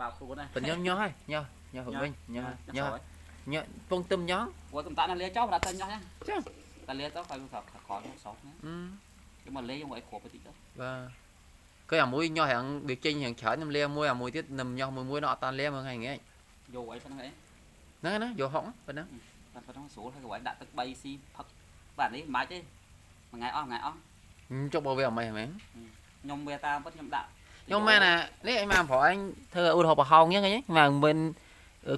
បាបខ្លួនណា ប៉ុន្តែខ្ញុំញាស់ហើយញាស់ញាស់វិញញាស់ញាស់ញាស់ពងទឹមញាស់ ព្រោះកំតាណាលាចោលដាក់ទៅញាស់ ចឹង តែលាទៅហើយខខសោះណាខ្ញុំមកលេខ្ញុំឲ្យគ្រាប់ទៅតិចទៅ បាទគេអាមួយញាស់រាងវាចេញរាងច្រើនខ្ញុំលាមួយអាមួយទៀតនឹមញាស់មួយមួយនោះអត់តាន់លាមើលថ្ងៃងាយ យកអីប៉ុណ្្នឹងអី ហ្នឹងណាយកហុកប៉ុណ្ណឹង ប៉ុណ្ណឹងស្រួលហើយក៏ឲ្យដាក់ទឹក3ស៊ីផឹកបាទនេះមិនបាច់ទេមួយថ្ងៃអស់ថ្ងៃអស់ ចុះបើវាអត់ម៉េចហ្មង ខ្ញុំវាតាមពិតខ្ញុំដាក់ ខ្ញុំម៉ែណានេះអញមកប្រអញធ្វើឧទាហរណ៍ប្រហោងអញ្ចឹងហ្នឹងមកមិន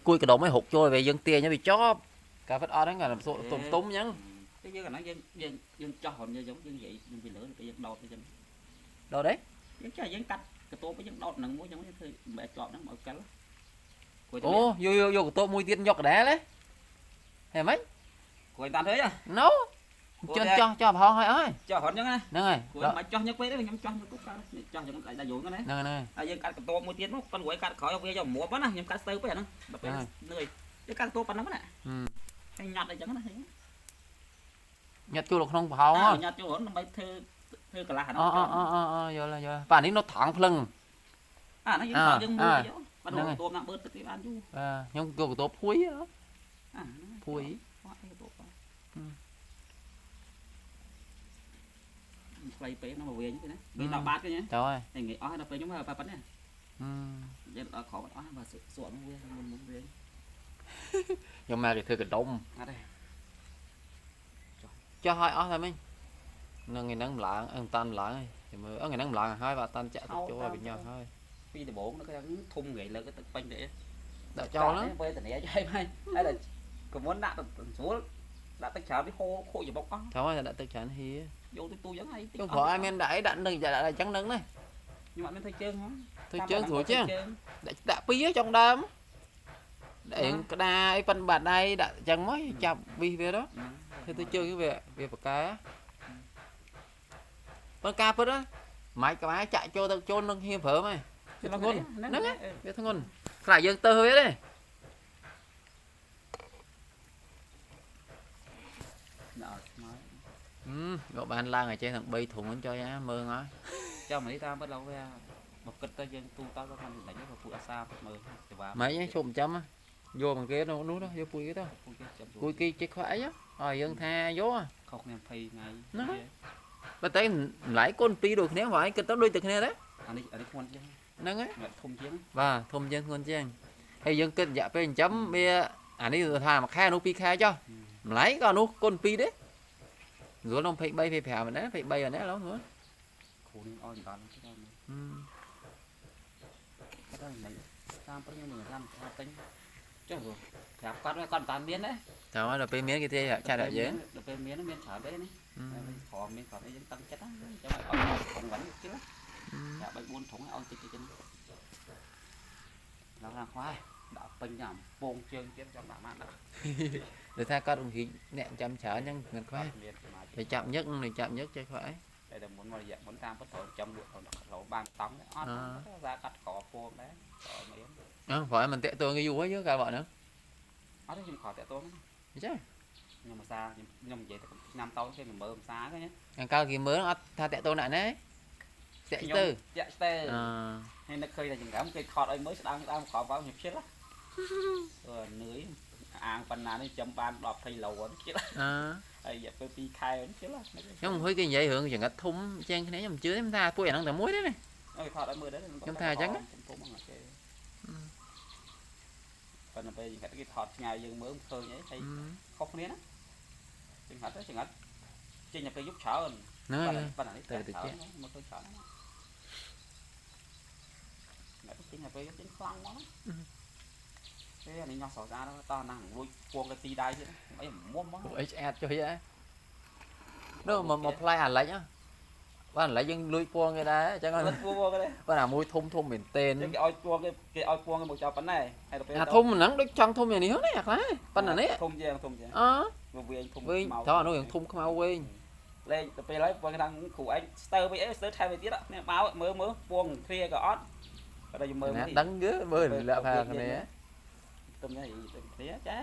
គួយកដុំឲ្យរុកចូលវាយើងទាញវាចប់ការពិតអត់ហ្នឹងគាត់ទុំទុំអញ្ចឹង តែយើងអាហ្នឹងយើងយើងយើងចោះរនយើងយើងនិយាយយើងពីលើពេលយើងដោតអញ្ចឹង ដោតទេ យើងចេះយើងកាត់កតោបយើងដោតហ្នឹងមួយអញ្ចឹងយើងធ្វើមិនបែរជាប់ហ្នឹងមកកិល អូយកយកយកកតោបមួយទៀតយកកដែលហ៎ហេម៉េច គួយតាមធ្វើហ៎ ណូជន់ចោះចោះប្រហោងហើយអើយ ចោះរនអញ្ចឹងណា ហ្នឹងហើយ គួយមិនចោះញឹកពេកទេខ្ញុំចោះញឹកគុកកាត់ចោះអញ្ចឹងដាក់យងហ្នឹងណា ហ្នឹងហើយ ហើយយើងកាត់កតោបមួយទៀតមកប៉ុន្តែកាត់ក្រោយវាយកមួបណាខ្ញុំកាត់ស្ទើពេកអាហ្នឹងដល់ពេលនឿយយើងកាត់កតោបប៉ុណ្ណឹងណាហើយញាត់អីចឹងណា ញាត់ចូលនៅក្នុងប្រហោងហ៎ ញាត់ចូលដើម្បីធ្វើធ្វើកន្លះអា អូ ហ្នឹង អូអូអូយល់យល់បាទនេះនៅថងភ្លឹង អាហ្នឹងយើងយើងមួយយកបាទកតោបណាបឺតទឹកគេបានយូរ បាទខ្ញុំយកកតោបភួយ អា ភួយ អត់កតោបខ្លីពេកណាមកវិញទេណាវិញដល់បាតគេណា តើហើយ តែងាយអស់ដល់ពេលខ្ញុំប៉ណ្ណេះយើងដល់ក្រោមអត់អស់បើសួរមកវាមុនមុនវា ខ្ញុំមកគេធ្វើកដុំ អត់ទេ ចោះឲ្យអស់តែមិញនឹងថ្ងៃហ្នឹងម្លងអឺតាន់ម្លងហើយចាំមើលអឺថ្ងៃហ្នឹងម្លងហើយបាទតាន់ចាក់ទឹកចូលឲ្យវាញាស់ហើយ ពីដំបូងគេធំងាយលើកទឹកពេញទេ ដាក់ចោលហ្នឹង វេទនាចៃហើយហើយតែកមុនដាក់ទឹកស្រួលដាក់ទឹកច្រើនវាហូរខូចច្បុកអស់ ថងហើយដាក់ទឹកច្រើនហៀ យកទូទូចឹងហើយ ខ្ញុំព្រោះឲ្យមានដាក់អីដាក់នឹងដាក់អញ្ចឹងនឹងណា ខ្ញុំអត់មានធ្វើជើងហ៎ ធ្វើជើងស្រួលជាងដាក់ដាក់ពីរចុងដើមដាក់រៀងក្តារអីប៉ិនបាត់ដៃដាក់អញ្ចឹងមកចាប់វិសវាទៅធ្វើទៅជើងវាវាបកែប៉ុន្តែការពិតម៉ាច់ក្បែរចាក់ចូលទឹកចូលនឹងហៀព្រមហើយវាធ្ងន់ហ្នឹងវាធ្ងន់ខ្លាចយើងទៅវាទេ អត់ស្មើ ក៏បានឡើងឲ្យចេះទាំង3ធុងហ្នឹងចុយអាមើលហើយ ចាំនេះតាមពិតឡើងវាមកគិតទៅយើងទូទៅដល់មិនដាច់ទេពួកអាសាមើលសេវា ម៉េចជប់ចាំយកមកគេនោះនោះយកពួយគេទៅ ពួកគេចាំ ពួយគេចេះខ្វះអីឲ្យយើងថាយក ខុសគ្នា20ថ្ងៃ បើតែម្លាយកូនពីរដូចគ្នាព្រោះឯងគិតទៅដូចតែគ្នាទេ អានេះអានេះធ្ងន់ជាង ហ្នឹងហើយ ធំជាង បាទធំជាងធ្ងន់ជាងហើយយើងគិតរយៈពេលចិញ្ចឹមវាអានេះថាមួយខែនោះពីរខែចុះម្លាយក៏នោះកូនពីរទេស្រួលនោះ23 25ណា23អានេះឡងស្រួល គ្រូនេះអោយដល់ទៅដល់ដល់នេះតាមប្រខ្ញុំមិនតាមថាទិញចុះប្រាប់គាត់គាត់មិនតាមមានទេ តើដល់ពេលមានគេទេចាត់ដល់យើង ដល់ពេលមានមានច្រើនទេនេះខំមានគាត់អីយើងតាំងចិត្តចាំឲ្យអត់ធំវិញជិលចា3 4ធុងឲ្យតិចតិចឡើងឡើងខ្វះដាក់ពេញញ៉ាំពងជើងទៀតចង់ដាក់មកដាក់ ដូចថាគាត់រំហីអ្នកចាំច្រើនអញ្ចឹងមិនខ្វះតែចាប់ញឹកនឹងចាប់ញឹកចេះខ្វះអី តែតែមុនមករយៈមុនតាមពិតត្រូវចាំលក់ត្រូវដាក់ឡូបានតង់អត់ថាកាត់ក្រពងដែរក្រមាន អឺព្រោះមិនតាក់ទងគេយូរហើយយើងកាលបកហ្នឹង អត់ទេខ្ញុំខកតាក់ទង អញ្ចឹង ខ្ញុំភាសាខ្ញុំខ្ញុំនិយាយតែឆ្នាំតោគេមើលភាសាគេណា អង្កលគេមើលអត់ថាតាក់ទងអ្នកណាតាក់ទៅ តាក់ទៅ អឺ ហើយនឹកឃើញតែចង្កាំគេថតឲ្យមើលស្ដាងស្ដាងក្រោមខ្ញុំជិលអឺនឿយអាងប៉ុណ្ណានេះចាំបាន10 20ឡូហ្នឹងជិល អឺ ហើយរយៈពេល2ខែហ្នឹងជិល ខ្ញុំហុយគេនិយាយរឿងចង្អិតធំជាងគ្នាខ្ញុំជឿទេថាពួកអាហ្នឹងតែមួយទេណា អើយថតឲ្យមើលដែរ ខ្ញុំថាអញ្ចឹង ធំហ្នឹងគេប៉ុន្តែពេលចង្អិតគេថតឆ្ងាយយើងមើលឃើញអីហើយខុសគ្នាណាចង្អិតចង្អិតចេញតែពេលយប់ច្រើន ហ្នឹងហើយ ប៉ុន្តែនេះមកឃើញច្រើនណាតែចេញតែពេលចេញខ្លាំងមកទេអានេះញ៉ោះស្រស់ស្អាតតោះណាស់លួចពងទៅទីដៃទៀតអីមុំមក ពួកអីឆ្អាតចុយហ៎នោះមកមកផ្លែអាលិចបាទអាលិចយើងលួចពងគេដែរអញ្ចឹង លួចពងគេដែរ បាទអាមួយធំធំមែនទែន គេឲ្យពងគេគេឲ្យពងគេមកចោលប៉ុណ្ណេះហើយដល់ពេល អាធំហ្នឹងដូចចង់ធំយ៉ាងនេះហ្នឹងអាខ្លះប៉ុណ្ណានេះ ធំជាងធំជាង អឺ វាវិញធំ វិញតើអានោះយ៉ាងធំខ្មៅវិញ លេងទៅពេលហើយពងខាងគ្រូឯងស្ទើវិញអីស្ទើថែមទៅទៀតនេះបោមើលមើលពងគ្រាក៏អត់គាត់ឲ្យមើល ណាដឹងគឺមើលលាក់ផាគ្នា ទុំនេះទៅគ្នាចា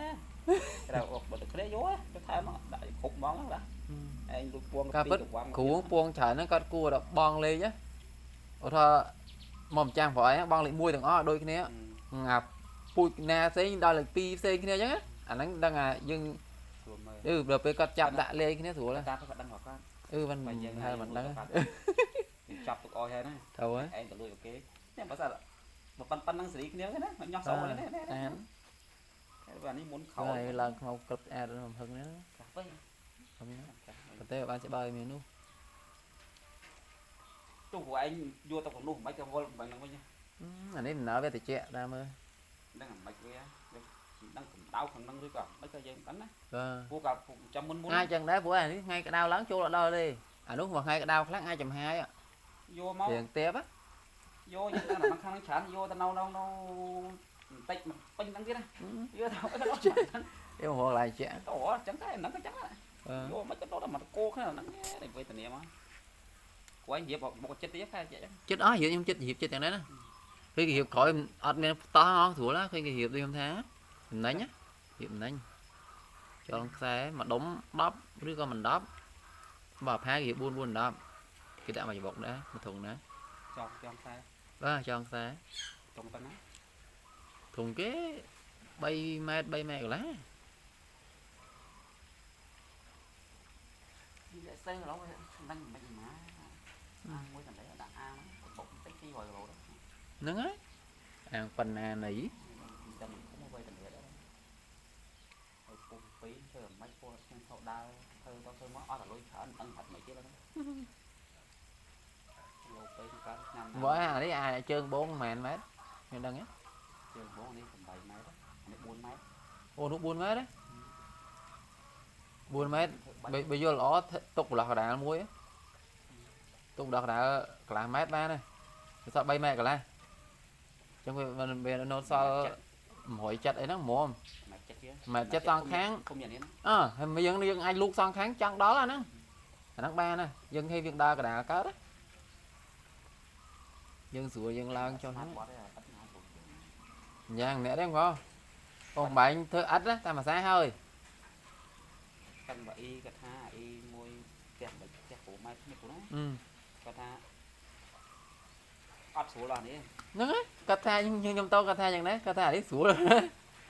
ក្រៅអុកបើទៅគ្នាយកទៅថែមមកដាក់គ្រប់ហ្មងណាឯងលួចពង ការពិតគ្រូពងច្រើនហ្នឹងគាត់គួរដល់បងលេខឧទាហរណ៍មកម្ចាស់ព្រោះឯងបងលេខ1ទាំងអស់ដូចគ្នា អាពូជណាផ្សេងដល់លេខ2ផ្សេងគ្នាអញ្ចឹងអាហ្នឹងដឹងអាយើង ស្រួលមើល អឺដល់ពេលគាត់ចាប់ដាក់លេខគ្នាស្រួល តាមគាត់ដឹងគាត់ អឺមិន បើយើង ហើយមិនដឹង ចាប់ទុកអស់ហើយណា ត្រូវហើយ ឯងទៅលួចអូខេនេះបើសិនបើប៉ុណ្ប៉ុណ្ណឹងសេរីគ្នាណាមកញោះសោនេះណា អាន បាទនេះមុនខោ ហើយឡើងខ្មៅក្រឹបស្អាតបំហឹងនេះ ចាស់ពេក ប៉ុន្តែបានច្បាស់មាននោះ ទោះពួកឯងយកទៅក្នុងនោះមិនក៏វល់មិនហ្នឹងវិញ អានេះដំណើរវាតិចតាមមើល ដឹងមិនវាដឹងកម្ដៅខាងហ្នឹងឬក៏មិនក៏យើងមិនដឹងណា បាទ ពួកក៏ចាំមុនមុន អាចចឹងដែរព្រោះអានេះថ្ងៃក្តៅឡើងចូលអត់ដល់ទេអានោះមួយថ្ងៃក្តៅខ្លាំងអាចចំហាយ យកមក រៀងទៀប យកយើងដឹងតែខាងហ្នឹងច្រើនយកទៅនៅនៅនៅបន្តិចពេញហ្នឹងទៀតណាយកទៅទៅ អេមរកឡើងជាក់ អូចឹងតែហ្នឹងក៏ចឹងដែរយកមិនក៏ដល់មកគោគ្នាហ្នឹងនេះវេទនាមកគាត់និយាយមកចិត្តទៀតខែចឹង ចិត្តអស់រៀបខ្ញុំចិត្តរៀបចិត្តយ៉ាងនេះណាឃើញគេរៀបក្រោយអត់មានតោះហងស្រួលណាឃើញគេរៀបដូចខ្ញុំថាចំណេញរៀបចំណេញចងខ្សែមួយដុំ10ឬក៏មិន10បើផាគេរៀប4 4 10គេដាក់មកច្បុកដែរមួយធុងណា ចងចងខ្សែ បាទចងខ្សែ ធុងប៉ុណ្ណា ធុងគេ3ម៉ែត្រ3ម៉ែត្រកន្លះ វាស្ទើរឡងហ្នឹងមិនមកអាងមួយតែដាក់អាងបុកបន្តិច200គីឡូ ហ្នឹងហើយអាងប៉ុណ្ណាណី តែមិនគុំអ្វីតែដែរហើយពុំពីរធ្វើមិនពោលខ្ញុំថោដើរធ្វើទៅធ្វើមកអត់តែលុយច្រើនដឹងហាត់មិនទៀតហ្នឹងលោពេកកើតឆ្នាំ បើអានេះអាជើងបងប៉ុន្មានម៉ែត្រខ្ញុំដឹងទេ ជើងបងនេះ8ម៉ែត្រនេះ4ម៉ែត្រ អូនោះ4ម៉ែត្រ4ម៉ែត្របើយល់ល្អទុកប្រឡោះកដាលមួយទុកប្រឡោះកដាលកន្លះម៉ែត្របានហើយសល់3ម៉ែត្រកន្លះអញ្ចឹងវានៅសល់170អីហ្នឹងហ្មង ម៉ែត្រចិត្ត ម៉ែត្រចិត្តសងខាង គុំយ៉ាងនេះ អើហើយយើងយើងអាចលូកសងខាងចង់ដល់អាហ្នឹងអាហ្នឹងបានណាយើងហេយើងដើរកដាលកើតយើងស្រួលយើងឡើងចុះហ្នឹងយ៉ាងអ្នកទេបងបងបាញ់ធ្វើអត់ណាតាមភាសាហើយ កាន់បើអ៊ីគាត់ថាអ៊ីមួយផ្ទះមិនផ្ទះគ្រូម៉ែគ្នាគ្រូណាគាត់ថាអត់ស្រួលដល់នេះ ហ្នឹងហើយគាត់ថាខ្ញុំទៅគាត់ថាយ៉ាងណាគាត់ថាអានេះស្រួល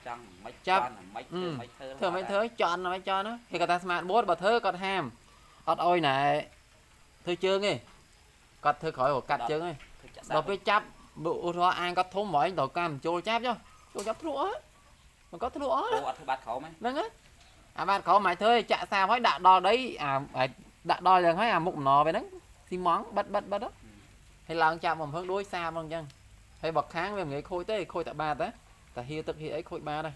ចង់មិនចាប់មិនធ្វើមិនធ្វើ ធ្វើមិនធ្វើចន់មិនចន់ណាគេគាត់ថា smart board បើធ្វើគាត់ហាមអត់អុយណែធ្វើជើងទេគាត់ធ្វើក្រោយក៏កាត់ជើងទេដល់ពេលចាប់ឧទាហរណ៍អាងគាត់ធំហ្មងត្រូវកម្មចូលចាប់ចុះចូលចាប់ធ្លក់អស់មិនគាត់ធ្លក់អស់ អូអត់ធ្វើបាតក្រោម ហ្នឹងហើយអាបាតក្រោមមិនធ្វើចាក់សាបហើយដាក់ដល់ដីអាដាក់ដល់យ៉ាងហើយអាមុខអំណរពេលហ្នឹងស៊ីម៉ងបិទបិទបិទហើយឡើងចាប់មកភឹងដូចសាបហ្នឹងអញ្ចឹងហើយបើខាងវាមិនងាយខូចទេខូចតែបាតតែតែហៀទឹកហៀអីខូចបាតដែរ